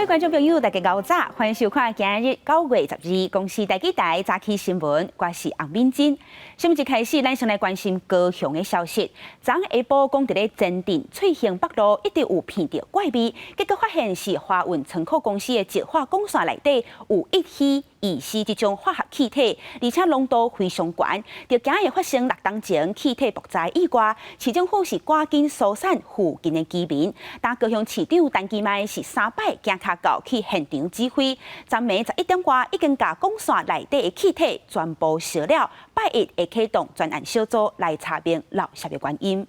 觀眾朋友，大家𠢕早，歡迎收看今日9月12公視第幾台早起新聞，我是洪敏珍。新聞一開始，咱先來關心高雄的消息。昨下晡講佇咧前鎮翠興北路一直有鼻著怪味，結果發現是華運倉庫公司的石化管線內底有乙烯、乙烯這種化學氣體，而且濃度非常懸。就驚會發生6冬前氣體爆炸意外，市政府是趕緊疏散附近的居民。但高雄市長陳其邁是三擺行跤到去現場指揮，昨暝11點外已經共管線內底的氣體全部燒了，拜一會啟動專案小組來查明漏洩的原因。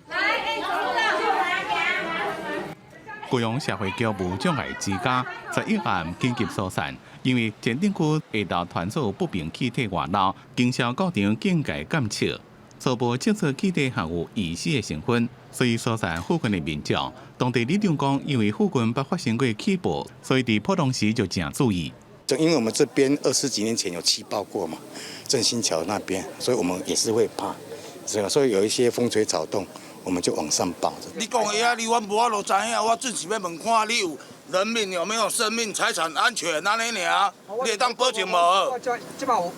來，高雄社會局無障礙之家11暗緊急疏散，因為前鎮區下晝傳出不明氣體外漏，經銷到場警戒檢測，初步測出氣體含有乙烯的成分，所以疏散附近的民眾。當地里長講，因為附近捌發生過氣爆，所以佇普通時就誠注意。就因為我們這邊20幾年前有氣爆過嘛，振興橋那邊，所以我們也是會怕，所以有一些風吹草動，我們就往上報。你講的遐，你阮無法度知影，我只是欲問看你有人命有沒有生命財產安全按呢爾，你會當保證無？這擺有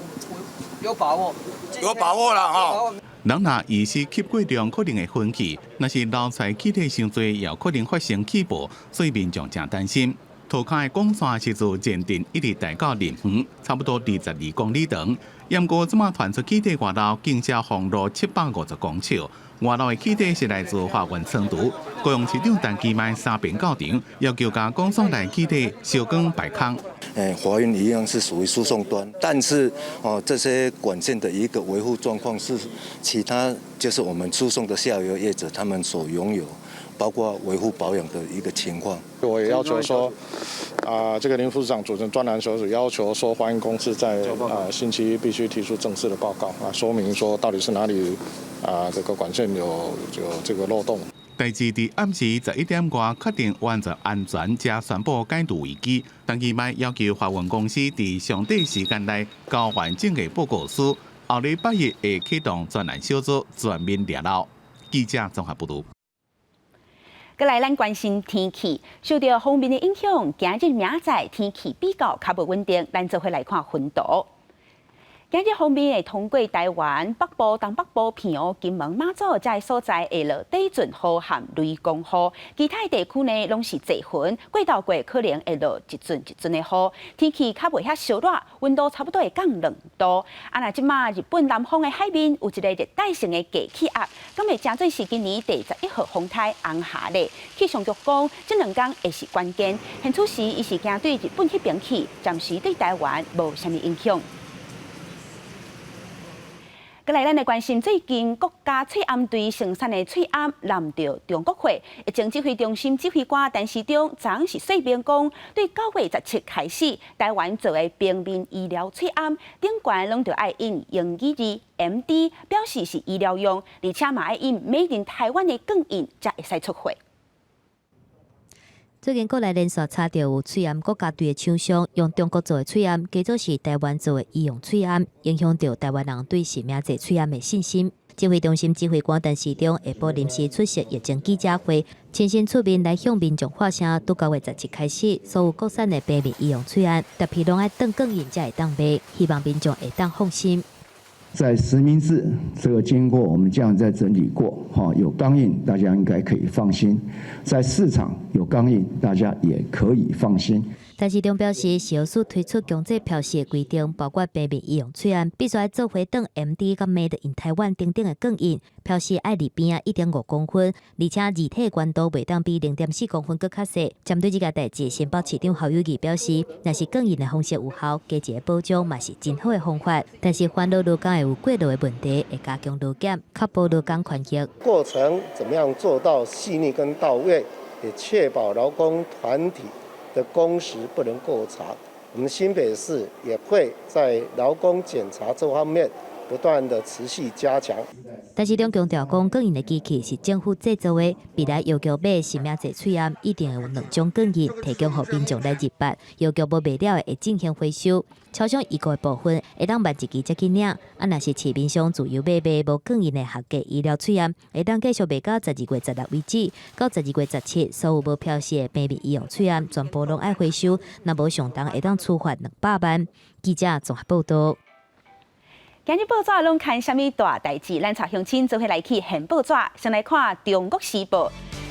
有把握，有把握啦吼。人若乙烯吸過量可能會昏去，若是漏出氣體傷濟，也可能發生氣爆，所以民眾誠擔心。塗跤的管線是自前鎮一直帶到林園，差不多22公里長。毋過這馬傳出氣體外漏，警車封路750公尺。外漏的氣體是來自華運倉儲。高雄市長陳其邁三遍到場，要求共管線內氣體燒光排空。誒，華運一樣是屬於輸送端，但是哦，這些管線的一個維護狀況是其他就是我們輸送的下游業者他們所擁有，包括維護保養的一個情況。我也要求說，啊，這個林副市長組成專案小組，要求說華運公司在星期一必須提出正式的報告，啊，說明說到底是哪裡啊這個管線有這個漏洞。代誌佇暗時11點外確定完全安全，才宣布解除危機。陳其邁要求華運公司佇上短時間內交完整的報告書，後禮拜一會啟動專案小組全面掠漏。記者綜合報導。閣來咱關心天氣，受著鋒面的影響，今日明仔載天氣比較較無穩定，咱做伙來看雲圖。今日鋒面會通過台灣北部、東北部、澎湖、金門、馬祖這个所在會落短陣雨和雷公雨，其他地區呢攏是濟雲，過晝過可能會落一陣一陣的雨，天氣較袂遐燒熱，溫度差不多會降2度。啊，若這馬日本南方的海面有一个熱帶性的低氣壓，敢會成做是今年第11號風颱紅霞咧？氣象局講，這兩工會是關鍵。現此時伊是行對日本彼邊去，暫時對台灣無啥物影響。閣來，咱來關心最近國家喙罨隊生產的喙罨濫著中國貨，疫情指揮中心指揮官陳時中昨昏是說明講，對9月17開始，台灣做的平民醫療喙罨頂懸攏著愛印英語字 MD，表示是醫療用，而且嘛愛印 Made in 台灣的鋼印，才會使出貨。最近國內連續查著有喙罨國家隊的廠商用中國做的喙罨，假做是台灣做的醫用喙罨，影響著台灣人對實名制喙罨的信心。指揮中心指揮官陳時中下晡臨時出席疫情記者會，親身出面來向民眾發聲。對9月17開始，所有國產的平民醫用喙罨，特別攏愛轉鋼印才會當賣，希望民眾會當放心。在實名制這個經過我們這樣在整理過，哈，有鋼印，大家應該可以放心。在市場有鋼印，大家也可以放心。陳時中表示，食藥署推出強制標示的規定，包括平民醫用喙罨必須愛做伙轉 MD 佮 Made in 台灣等等的鋼印，標示愛離邊仔1.5公分，而且字體懸度袂當比0.4公分閣較細。針對這个代誌，新北市長侯友宜表示，若是鋼印的方式有效，加一个保障嘛是真好的方法。但是煩惱勞工會有過勞的問題，會加強勞檢，確保勞工權益。過程怎麼樣做到細膩跟到位，也確保勞工團體的工時不能過長。我們新北市也會在勞工檢查這方面不斷的持續加強。但是兩強調講，鋼印的機器是政府製造的，未來藥局買實名制喙罨，一定會有兩種鋼印提供予民眾來認別。藥局無賣了的會進行回收。超商預購的部分會當慢一支才去領。啊，若是市面上自由買賣無鋼印的合格醫療喙罨，會當繼續賣到12月16為止。到12月17，所有無標示的病面醫用喙罨全部攏愛回收，若無相同會當處罰200萬。記者綜合報道。今日報紙攏看啥物大代誌？咱帶鄉親做伙來去現報紙，先來看《中國時報》。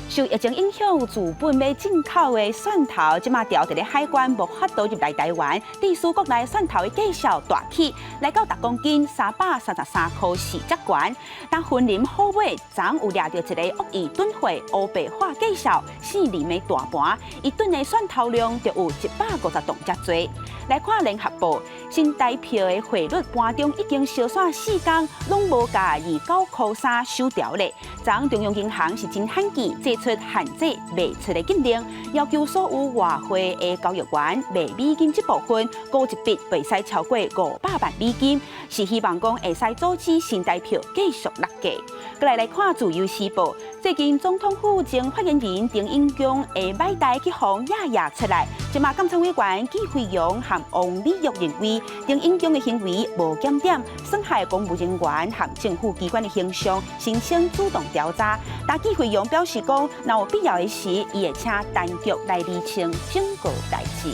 受疫情影響，自本欲進口的蒜頭，這馬牢佇咧海關無法度入來台灣。致使國內蒜頭的價數大起，來到逐公斤333塊4遮懸。但雲林虎尾昨有掠著一个惡意囤貨、烏白化價數四厘的大盤，伊囤的蒜頭量就有150噸遮濟。來看聯合報，新台票的匯率盤中已經相紲四工，攏無共29塊3收調咧。昨中央銀行是真罕見，祭出限制賣出的禁令，要求所有外匯的交易員賣美金這部分，沽一筆袂使超過500萬美金，是希望講會使阻止新台票繼續落價。閣來來看自由時報，最近總統府前發言人丁英江的買台去予掖掖出來，這馬監察委員紀惠容和王美玉認為丁英江的行為無檢點，損害公務人員和政府機關的形象，申請主動調查。但紀惠容表示講，若有必要的時，伊會請當局來釐清整個代誌。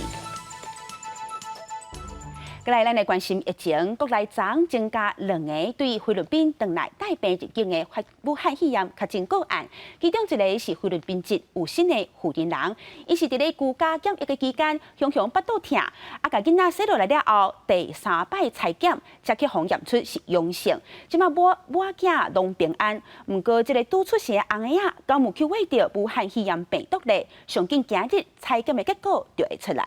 閣來，咱來關心疫情，國內昨增加兩个對菲律賓轉來帶病入境的武漢肺炎確診個案，其中一个是菲律賓籍有新的負責人，伊是佇咧居家檢疫的期間，雄雄腹肚疼，啊，共囡仔生落來了後，第三擺採檢，才去予驗出是陽性，這馬母母囝攏平安，毋過這个拄出世的甕嬰仔，敢有去秽著武漢肺炎病毒咧？上緊今日採檢的結果就會出來。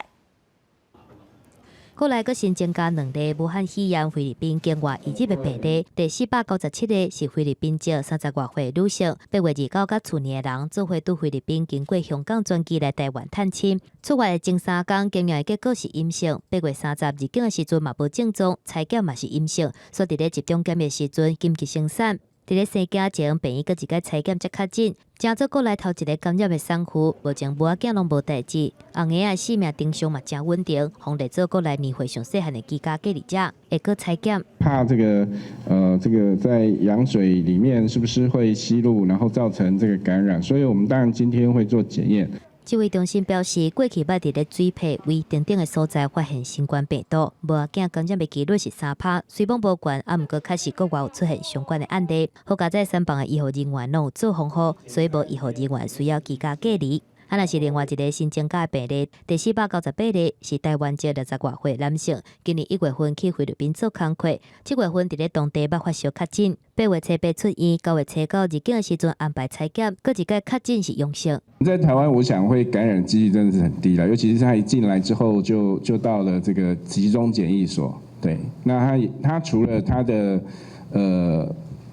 國內閣新增加兩例武漢肺炎菲律賓境外移入的病例，第497個是菲律賓籍30外歲女性，8月29佮厝內的人做伙拄菲律賓經過香港轉機來台灣探親，出發的前三工檢驗的結果是陰性，8月30入境的時陣嘛無症狀，採檢嘛是陰性，煞佇咧集中檢疫時陣緊急生產。佇咧生囝前，病院閣一擺採檢才確診，成做國內頭一个感染的產婦，目前母仔囝攏無代誌，甕嬰仔生命徵象嘛誠穩定，予列做國內年歲上細漢的居家隔離者，會閣採檢。怕這個在羊水裡面是不是會吸入，然後造成這個感染，所以我們當然今天會做檢驗。指揮中心表示，過去捌佇咧水肺胃等等的所在發現新冠病毒，母仔囝感染的幾率是3趴，雖罔無懸，啊，毋過確實國外有出現相關的案例。好佳哉產房的醫護人員攏有做防護，所以無醫護人員需要居家隔離。啊，若是另外一个新增加的病例，第498例是台灣籍60外歲男性，今年1月份去菲律賓做工課，7月份佇咧當地捌發燒確診，8月初八出院，9月初九入境的時陣安排採檢，閣一擺確診是陽性。在台灣，我想會感染幾率真的是很低啦，尤其是他一進來之後就到了這個集中檢疫所，對，那他除了他的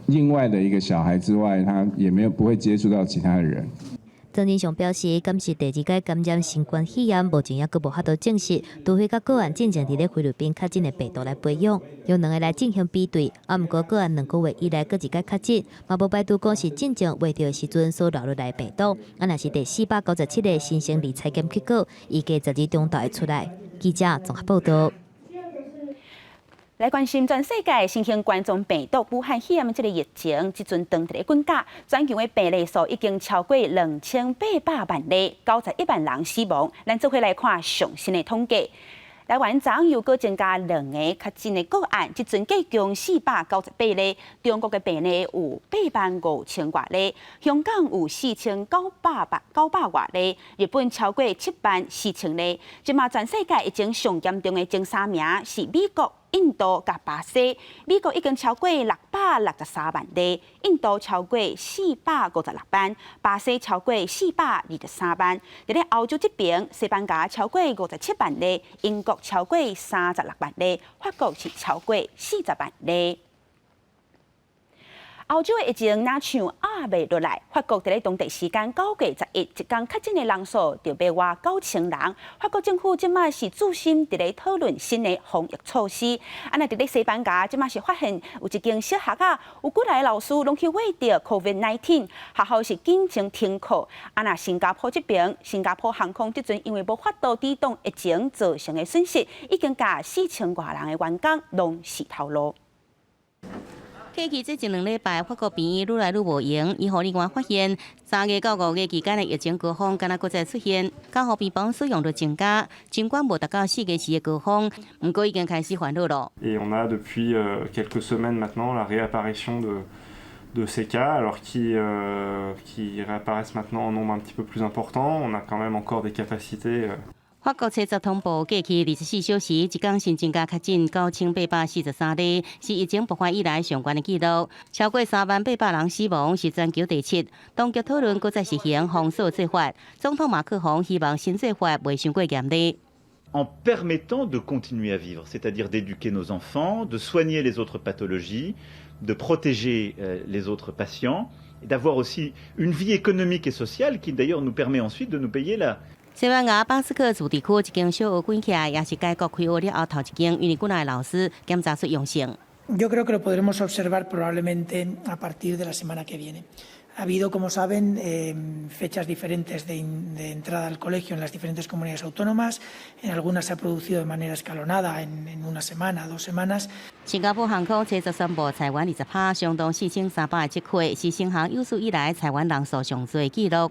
另外的一個小孩之外，他也沒有不會接觸到其他的人。曾仁祥表示，敢是第二擺感染新冠肺炎，目前猶閣無法度證實，除非佮個案進前佇咧菲律賓確診的病毒來培養，用兩个來進行比對。啊，毋過個案2個月以來閣一擺確診，嘛無排除講是進前秽著的時陣所留落來的病毒。啊，若是第497个新生兒採檢結果，預計12中晝會出來。記者綜合報道。來關心全世界新型冠狀病毒武漢肺炎這个疫情，這陣當佇咧滾價，全球的病例數已經超過2800萬例，91萬人死亡。咱做伙來看上新的統計。台灣昨又閣增加兩个確診的個案，這陣計共498例。中國的病例有8萬5千外例，香港有4900外例，日本超過7萬4千例。這馬全世界疫情上嚴重的前三名是美國、印度佮巴西。美國已經超過663萬例，印度超過456萬，巴西超過423萬。佇咧歐洲這邊，西班牙超過57萬例，英國超過36萬例，法國是超過40萬例。歐洲的疫情若像壓袂落來，法國佇咧當地時間9月11，一工確診的人數就欲倚9000人。法國政府這馬是注心佇咧討論新的防疫措施。啊，若佇咧西班牙，這馬是發現有一間小學啊，有幾來老師攏去驗著 COVID-19，學校是緊急停課。啊，若新加坡這邊，新加坡航空這陣因為無法度抵擋疫情造成的損失，已經共4000外人的員工攏辞頭路。過去這一兩禮拜，法國病院愈來愈無閒。醫護人員發現，3月到5月期間的疫情高峰，敢若閣再出現，加護病房使用率增加。儘管無達到4月時的高峰，毋過已經開始煩惱咯。 Et on a depuis quelques semaines maintenant la réapparition de ces cas, alors qui réapparaissent maintenant en nombre un petit peu plus important. On a quand même encore des capacités. 法國車站通報過去24小時，一工新增加確診9843例，是疫情爆發以來上懸的紀錄。超過30,800人死亡，是全球第七。當局討論閣再實行封鎖做法。總統馬克宏希望新做法袂傷過嚴厲。 En permettant de continuer à vivre, c'est-à-dire d'éduquer nos enfants, de soigner les autres pathologies, de protéger les autres patients, et d'avoir aussi une vie économique et sociale qui d'ailleurs nous permet ensuite de nous payer la 西班牙巴斯克自治區一間小學關起來，也是該國開學了後頭一間，因為幾若个老師檢查出陽性。 Yo creo que lo podremos observar probablemente a partir de la semana que viene. Ha habido, como saben, fechas diferentes de entrada al colegio en las diferentes comunidades autónomas. En algunas se ha producido de manera escalonada, en una semana, 2 semanas. 新加坡航空初十宣布裁員20趴，相當4300个職位，是新航有史以來裁員人數上濟紀錄。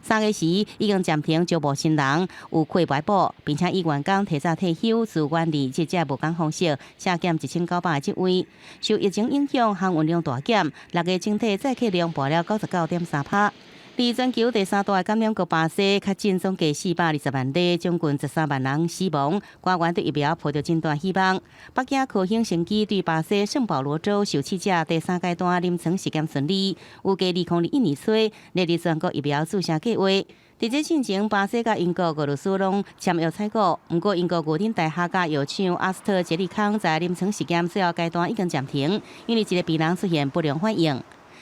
3月時已經暫停招募新人，有缺額補，並且以員工提早退休、自願離職這無仝方式，削減1900個職位。受疫情影響，航運量大減，6月整體載客量跋了99.3趴。佇全球第三大感染國巴西，確診總計420萬例，將近13萬人死亡。官員對疫苗抱著真大希望。北京科興生技對巴西聖保羅州受試者第三階段臨床試驗順利，預計2021年初列入全國疫苗注射計劃。佇這進前，巴西佮英國、俄羅斯攏簽約採購，毋過英國牛津大學佮藥廠阿斯特捷利康在臨床試驗最後階段已經暫停，因為一个病人出現不良反應。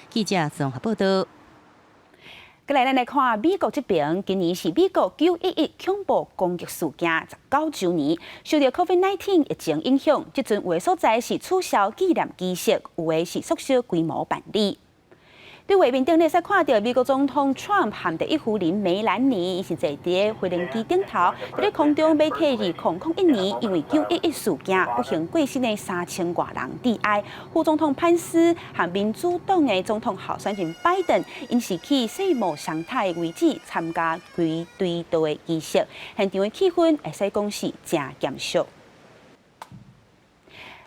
記者綜合報道。過來，咱來看美國這邊，今年是美國911恐怖攻擊事件19周年，受著 COVID-19 疫情影響，這陣有的所在是取消紀念儀式，有的是縮小規模辦理。佇畫面頂你會使看著美國總統 Trump 和第一夫人梅蘭妮，𪜶是坐佇飛行機頂頭，佇咧空中欲替2001年因為911事件不幸過身的3000外人致哀。副總統潘斯和民主黨的總統候選人拜登，𪜶是去世貿雙塔的位置參加追悼的儀式，現場的氣氛會使講是誠嚴肅。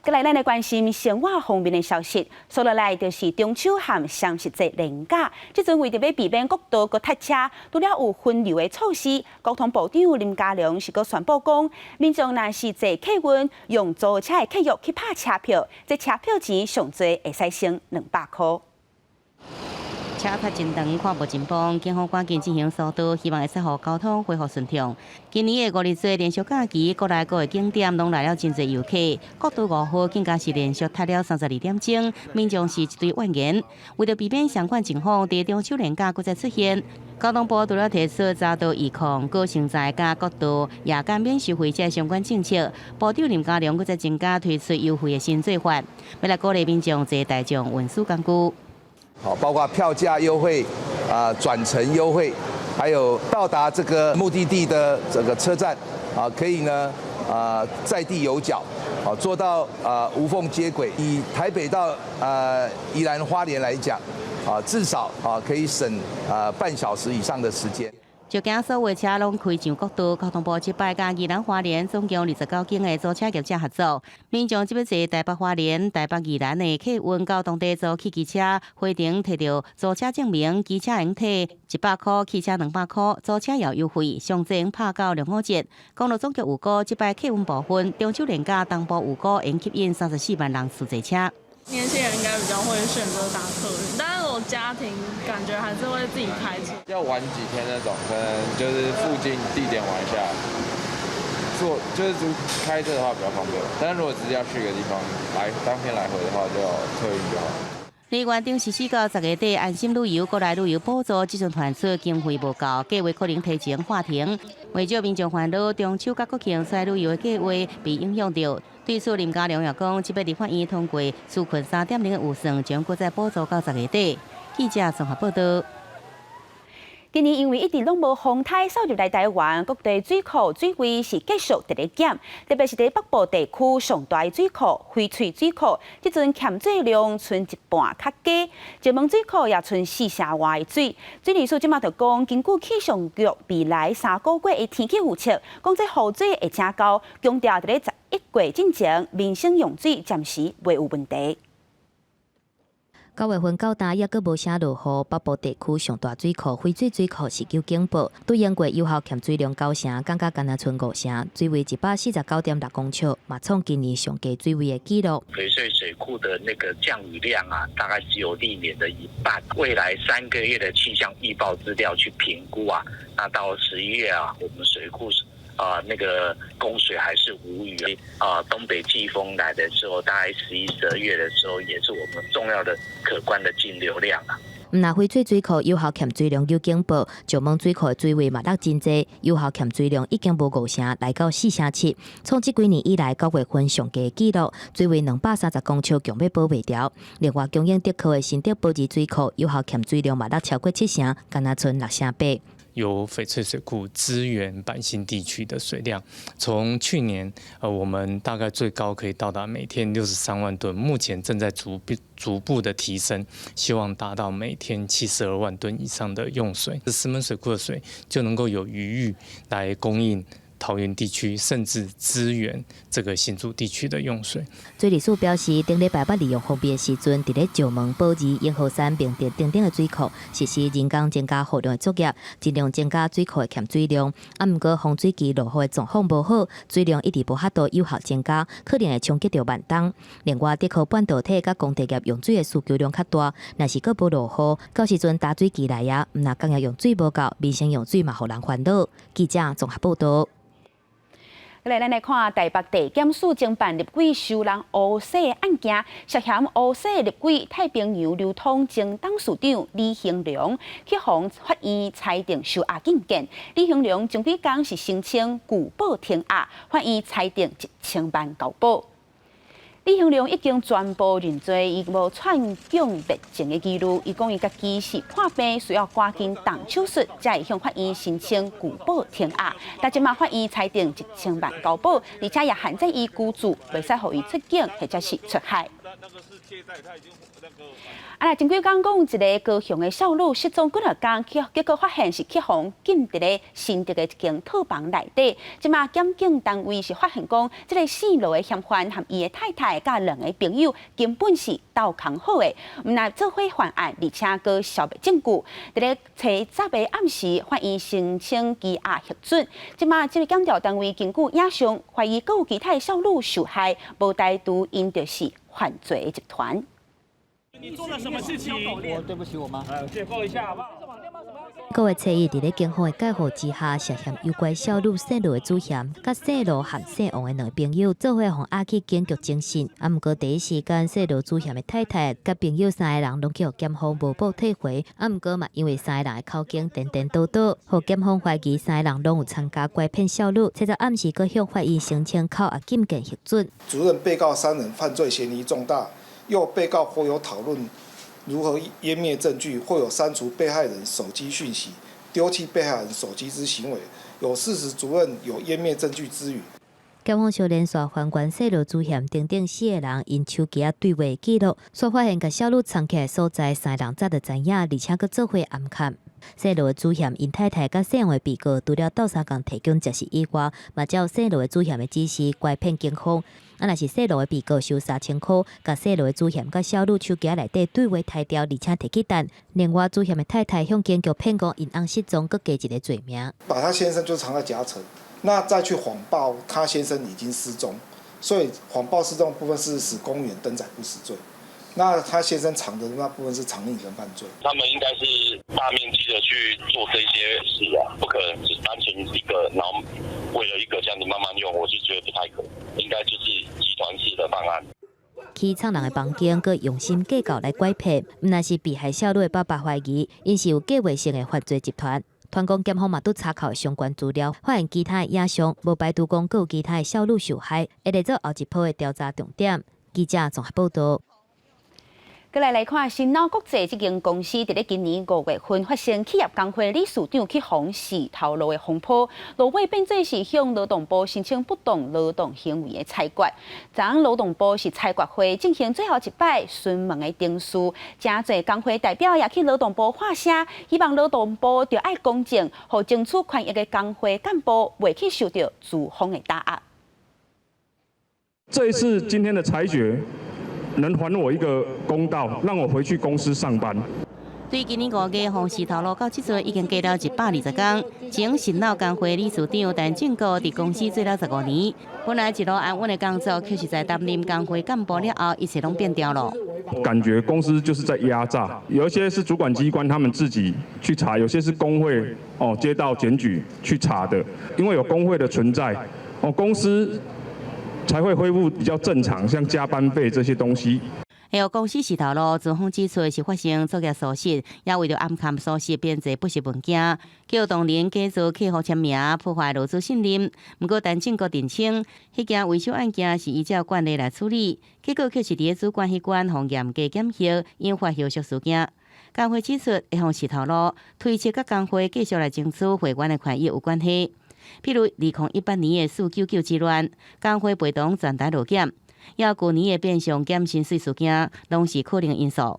過來，咱來關心生活方面的消息。紲落來就是中秋和雙十節連假，這陣為著欲避免國道閣塞車，除了有分流的措施，交通部長林佳龍是閣宣布講，民眾若是坐客運用租車的契約去拍車票，這車票錢上濟會使省200箍。車塞真長，看無真方，警方趕緊進行疏導，希望會使予交通恢復順暢。今年的五日節連續假期，國內各个景點攏來了真濟遊客。國道5號更加是連續塞了32點鐘，民眾是一堆怨言。為著避免相款情況佇中秋連假閣再出現，交通部除了提出閘道預控、高乘載佮國道夜間免收費這相關政策，部長林佳龍閣再增加推出優惠的新做法，欲來鼓勵民眾坐大眾運輸工具。好，包括票價優惠、啊轉乘優惠，還有到達這個目的地的這個車站，啊可以呢啊在地有繳，好做到啊無縫接軌。以台北到啊宜蘭花蓮來講，啊至少啊可以省啊半小時以上的時間。就驚所有車攏開上國道，交通部這擺佮宜蘭花蓮總共29間的租車業者合作，民眾這欲坐台北花蓮、台北宜蘭的客運到當地租汽機車，回程提著租車證明，機車會退100箍，汽車200箍，租車也有優惠，上濟會拍到6、5折。公路總局預估，這擺客運部分中秋連假東部預估會吸引34萬人次坐車。年輕人應該比較會選擇搭客運，但是我家庭感覺還是會自己開車。要玩幾天那種，可能就是附近地點玩一下，坐就是開車的話比較方便。但是如果只是要去一個地方來當天來回的話，就客運就好。李院長實施到10月底，安心旅遊、國內旅遊補助，這陣傳出經費無夠，計劃可能提前喊停。袂少民眾煩惱，中秋佮國慶出來旅遊的計劃被影響著。對此，林佳龍也講，這擺立法院通過紓困3.0的預算，將閣再補助到10月底。記者綜合報道。今年因為一直攏無風颱掃入來台灣，各地水庫水位是繼續佇咧減，特別是佇北部地區上大的水庫翡翠水庫，這陣欠水量賰一半較低，石門水庫也賰四成外的水。水利署這馬就講，根據氣象局未來3個月的天氣預測，講這雨水會誠夠，強調佇咧11月進前，民生用水暫時袂有問題。 9月份到今，猶閣無啥落雨，北部地區上大水庫翡翠水庫是有警報，對應過有效欠水量9成，降甲干焦賰5成，水位149.6公尺，嘛創今年上低水位的紀錄。翡翠水庫的那個降雨量啊，大概只有歷年的一半。未來3個月的氣象預報資料去評估啊，那到11月啊，我們水庫啊那個供水還是無虞啊。東北季風來的時候，大概11、12月的時候，也是我們重要的可觀的徑流量啊。毋但翡翠水庫有效欠水量有警報，石門水庫的水位嘛落真濟，有效欠水量已經無5成，來到4成7，創這幾年以來9月份上低紀錄，水位230公尺，強欲保袂牢。另外，供應竹科的新竹寶二水庫有效欠水量嘛落超過7成，干焦賰6成8。由翡翠水庫支援板新地區的水量，從去年，我們大概最高可以到達每天63萬噸，目前正在逐步的提升，希望達到每天72萬噸以上的用水。石門水庫的水就能夠有餘裕來供應桃園地區，甚至支援這個新竹地區的用水。水利署表示，頂禮拜欲利用封閉的時陣，佇咧石門、寶二、鶯河山、明德等等的水庫實施人工增加雨量的作業，盡量增加水庫的欠水量。啊，毋過豐水期落雨的狀況無好，水量一直無法度有效增加，可能會衝擊著萬東。另外，竹科半導體佮鋼鐵業用水的需求量較大，若是閣無落雨，到時陣乾水期來啊，毋但工業用水無夠，民生用水嘛予人煩惱。記者綜合報道。來，咱來看台北地檢署偵辦立委收人烏洗案件，涉嫌烏洗立委太平洋流通前董事長李興龍，去予法院裁定收押禁見。李興龍前幾工是申請具保停押，法院裁定1000萬交保。李興龍已經全部認罪，伊無串供滅證的疑慮。伊講伊家己是破病，需要趕緊動手術，才會向法院申請具保停押。但這馬法院裁定一千萬交保，而且也限制伊居住，袂使予伊出境或者是出海。啊！前幾工講一個高雄的少女失蹤幾若工，結果發現是去予禁佇咧新竹的一間套房內底。這馬檢警單位是發現講，這個姓羅的嫌犯和伊的太太佮兩个朋友根本是鬥空好的，毋但做伙犯案，而且閣消滅證據。佇咧初十的暗時，法院申請羈押核准。這馬這个檢調單位根據影像懷疑，閣有其他的少女受害，無排除𪜶就是犯罪的集團。你做了什麼事情？我對不起我媽。解剖一下好不好？九月初一，佇咧警方的介護之下，涉嫌誘拐少女姓羅的主嫌，佮姓羅和姓王的兩个朋友做伙予押去警局偵訊。啊，毋過第一時間，姓羅主嫌的太太佮朋友三个人攏去予檢方無保退回。啊，毋過嘛，因為三个人的口供顛顛倒倒，予檢方懷疑三个人攏有參加拐騙少女。這則暗時閣向法院申請扣押禁見核准。主認被告三人犯罪嫌疑重大。又被告或有討論如何湮滅證據，或有刪除被害人手機訊息、丟棄被害人手機之行為，有事實足認有湮滅證據之虞。檢方小連續還原姓羅主嫌等等四个人𪜶手機仔對話記錄，煞發現共少女藏起來所在，三个人早就知影，而且閣做伙暗崁。姓羅的主嫌𪜶太太佮姓王的被告，除了鬥相共提供食食以外，嘛照姓羅的主嫌的指示拐騙警方。啊，若是姓羅的被告收3000箍，共姓羅的主嫌佮少女手機仔內底對話刣掉，而且提去等。另外，主嫌的太太向警局騙講𪜶翁失蹤，閣加一个罪名。把他先生就藏在夾層，那再去謊報他先生已經失蹤，所以謊報失蹤部分是使公園登載不實罪。那他先生藏的那部分是藏匿人犯罪。他們應該是大面積的去做這些事啊，不可能只單純一個，然後為了一個這樣子慢慢用，我就覺得不太可能，應該就是集團式的犯案。去藏人的房間，閣用心計較來拐騙，毋但是被害少女的爸爸懷疑，𪜶是有計劃性的犯罪集團。傳講檢方嘛拄查考相關資料，發現其他的影像，無排除講閣有其他的少女受害，會列做後一波的調查重點。記者綜合報道。過來來看，新腦國際這間公司佇咧今年5月份發生企業工會理事長去予糞頭路的風波，落尾變做是向勞動部申請不當勞動行為的裁決。昨昏勞動部是裁決會進行最後一擺詢問的程序，誠濟工會代表也去勞動部喊聲，希望勞動部著愛公正，予爭取權益的工會幹部袂去受著資方的打壓。這一次今天的裁決，能還我一個公道，讓我回去公司上班。對今年5月予糞頭路到這陣已經過了120天，前新老工會理事長陳正國佇公司做了15年，本來一路安穩的工作，卻是在擔任工會幹部了後，一切攏變調了。感覺公司就是在壓榨，有一些是主管機關他們自己去查，有些是工會哦接到檢舉去查的，因為有工會的存在，哦公司才會恢復比較正常，像加班費這些東西。還有公司糞頭路，資方指出是發生作業疏失，也為著掩蓋疏失編製不實文件，叫同仁假造客戶簽名，破壞勞資信任。毋過陳正國澄清，彼件維修案件是依照慣例來處理，結果卻是佇主管彼關予嚴格檢核，引發後續事件。工會指出，會予糞頭路推測佮工會繼續來爭取會員的權益有關係。譬如2018年的499之亂，工會陪同全台勞檢，抑舊年的變相減薪水事件，攏是可能因素。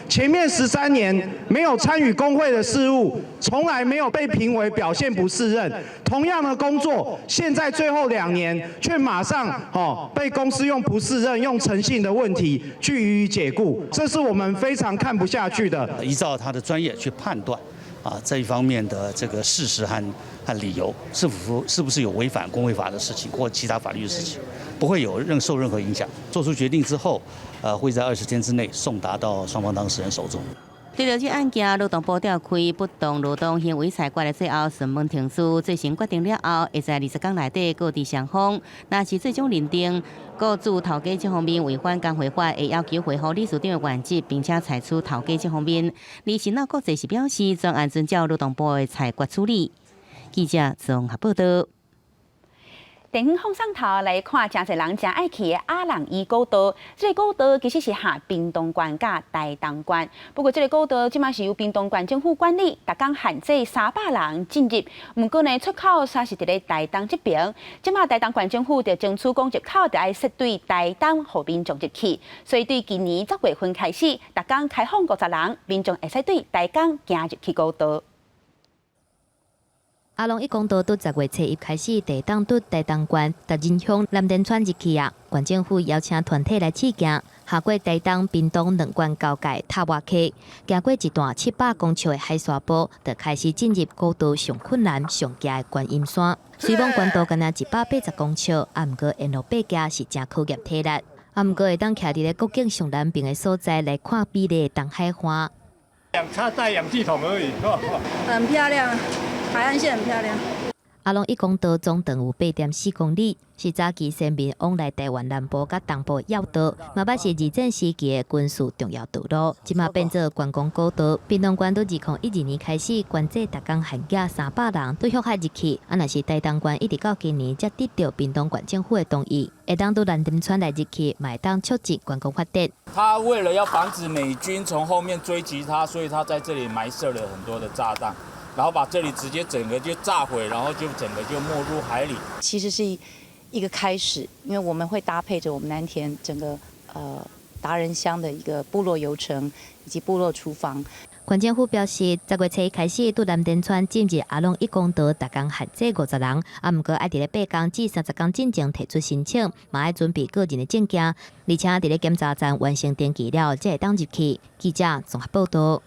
前面13年沒有參與工會的事務，從來沒有被評為表現不適任。同樣的工作，現在最後2年卻馬上哦被公司用不適任、用誠信的問題去予以解雇，這是我們非常看不下去的。依照他的專業去判斷。啊，這一方面的這個事實和理由，是不是有違反工會法的事情或其他法律的事情，不會有受任何影響。做出決定之後，會在20天之內送達到雙方當事人手中。對著這案件，勞動部調開不當勞動行為裁決的最後詢問程序，最新決定了後，會在20天內底告知雙方。若是最終認定雇主頭家這方面違反工會法，會要求恢復理事長的原職，並且裁處頭家這方面。而新老國際是表示，全案遵照勞動部的裁決處理。記者綜合報道。電影放送頭來看，誠濟人誠愛去的阿朗壹古道。這個古道其實是合屏東縣佮台東縣。不過，這個古道這馬是由屏東縣政府管理，逐工限制300人進入。毋過呢，出口煞是佇咧台東這爿。這馬台東縣政府就爭取講入口著愛設對台東，予民眾入去。所以對今年10月份開始，逐工開放50人，民眾會使對台東行入去古道。阿朗壹公道佇10月初一開始，會當佇台東縣達仁鄉藍田村入去啊。縣政府邀請團體來試行，跨過台東、屏東兩縣交界塔外溪，行過一段700公尺的海沙坡，就開始進入古道上困難、上崎的觀音山。雖講懸度干焦180公尺，啊，毋過沿路爬行是誠考驗體力。啊，毋過會當徛佇咧國境上南邊的所在來看美麗的東海岸。插帶氧氣筒而已。很漂亮。海岸線很漂亮。阿朗壹公道總長有8.4公里，是早期先民往來台灣南部佮東部的要道，嘛捌是二戰時期的軍事重要道路。這馬變做觀光古道。屏東縣佇2012年開始，關制逐工限額300人對遐入去。啊，若是台東縣一直到今年才得著屏東縣政府的同意，會當佇藍田村來入去，嘛會當促進觀光發展。他為了要防止美軍從後面追擊他，所以他在這裡埋設了很多的炸彈。然後把這裡直接整個就炸毀，然後就整個就沒入海裡。其實是一個開始，因為我們會搭配着我們藍田整個達人鄉的一個部落遊程以及部落廚房。縣政府表示，10月初一開始，對藍田村進入阿朗壹公道，逐工限制50人，啊，毋過愛佇咧8工至30工進前提出申請，嘛愛準備個人的證件，而且佇咧檢查站完成登記了，才會當入去。記者綜合報道。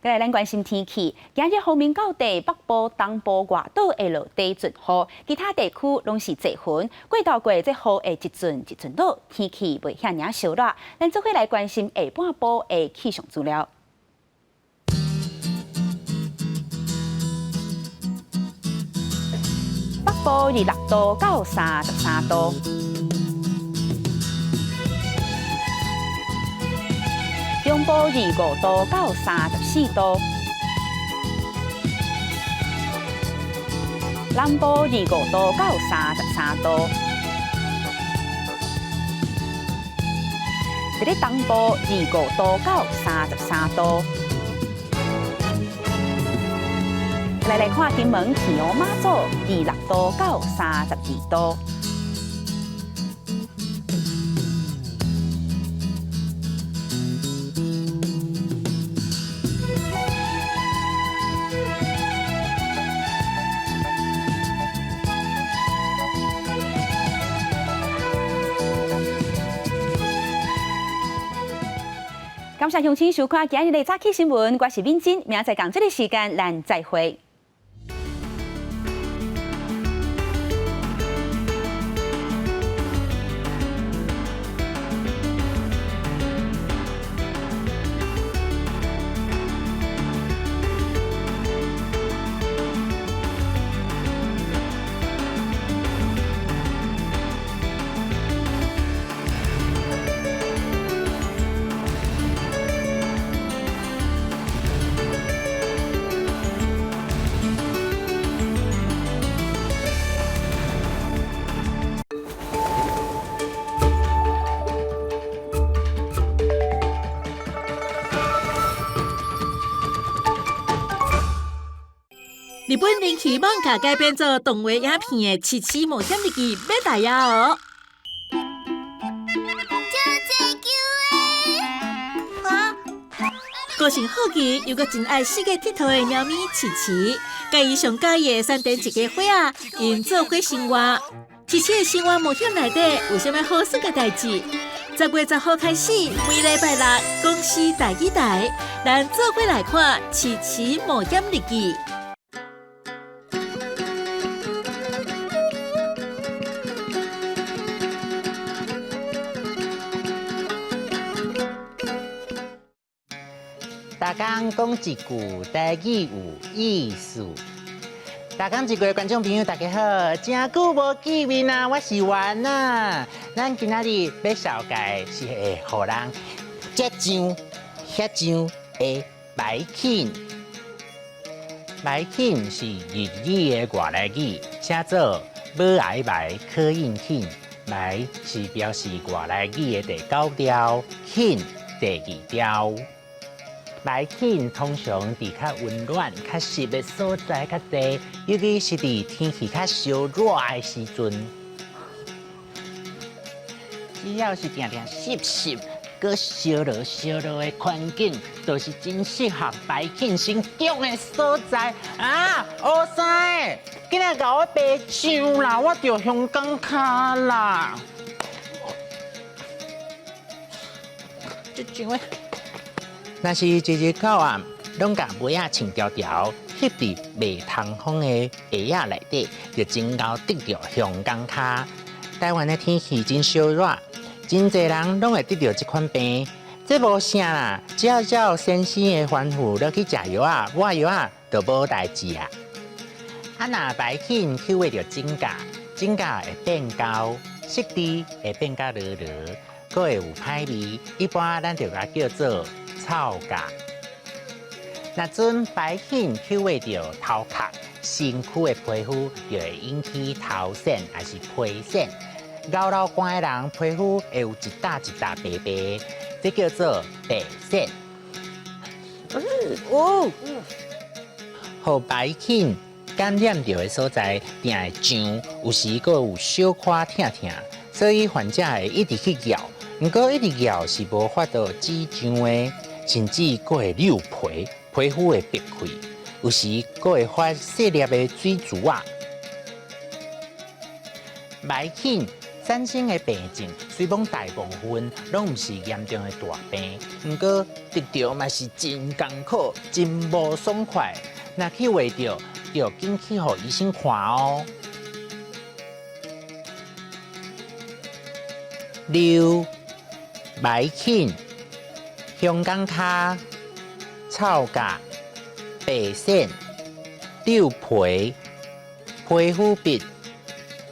再來，咱關心天氣。今日芳名到底北部、東部、外島會落低陣雨，其他地區攏是濟雲。過晝過這雨會一陣一陣落，天氣袂遐爾燒熱。咱做伙來關心下半晡的氣象資料。北部26度到33度。中部25度到34度，南部25度到33度。佇咧東部25度到33度。來來看金門天后媽祖，26度到32度。感謝鄉親收看今日的早起新聞，我是敏珍，明仔載仝這个時間，咱再會。日本人氣漫畫改編做動畫影片的《奇奇冒險日記》欲來啊哦！啊！個性好奇又閣真愛世界𨑨迌的貓咪奇奇，佮伊上佮意的山田一家伙仔，𪜶做伙生活。奇奇的生活冒險內底有啥物好耍的代誌？10月10號開始，每禮拜六公視台語台，咱做伙來看《奇奇冒險日記》。逐工講一句台語有意思。逐工一句的觀眾朋友，大家好，真久無見面啊！我是丸啊。咱今仔日欲紹介是會予人這醬、遐醬的白粉。白粉是日語的外來語，寫做無愛白可應肯。白是表示外來語的第九調，肯第二調。白粉通常佇較溫暖、較濕的所在較濟，尤其是佇天氣較燒熱的時陣。只要是定定濕濕、閣燒熱燒熱的環境，就是真適合白粉生長的所在。啊，烏生，緊來共我白醬啦，我著香港跤啦。這醬的。若是一日到暗，攏共被仔穿條條，翕佇袂通風的鞋仔內底，就真𠢕得著香港跤。台灣的天氣真燒熱，真濟人攏會得著這款病。這無啥啦，只要照先生的吩咐落去食藥仔、抹藥仔，就無代誌啊。啊，若白粉去畫著指甲，指甲會變厚，色澤會變較濁濁，閣會有歹味。一般咱就共叫做臭甲。若陣白粉去畫著頭殼、身軀的皮膚，就會引起頭癬抑是皮癬。𠢕流汗的人皮膚會有一搭一搭白白，這叫做白癬。哦，予白粉感染著的所在，定會脹，有時閣有小可疼疼，所以患者會一直去咬。毋過一直咬是無法度止脹的，甚至閣會溜皮，皮膚會白開，有時閣會發細粒的水珠仔。白粉產生的病症，雖罔大部分攏毋是嚴重的大病，毋過得著嘛是真艱苦，真無爽快。若去畫著，就緊去予醫生看哦。瘤、白粉、香港跤、臭甲、白癬、溜皮、皮膚病、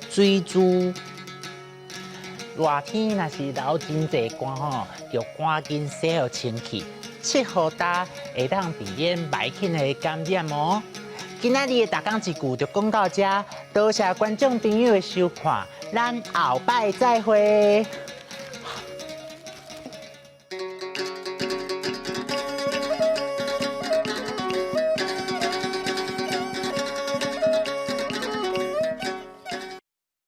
水珠。熱天若是流真濟汗吼，著趕緊洗予清氣。七號焦會當避免霾菌的感染哦。今仔日的逐工一句就講到遮，多謝觀眾朋友的收看，咱後擺再會。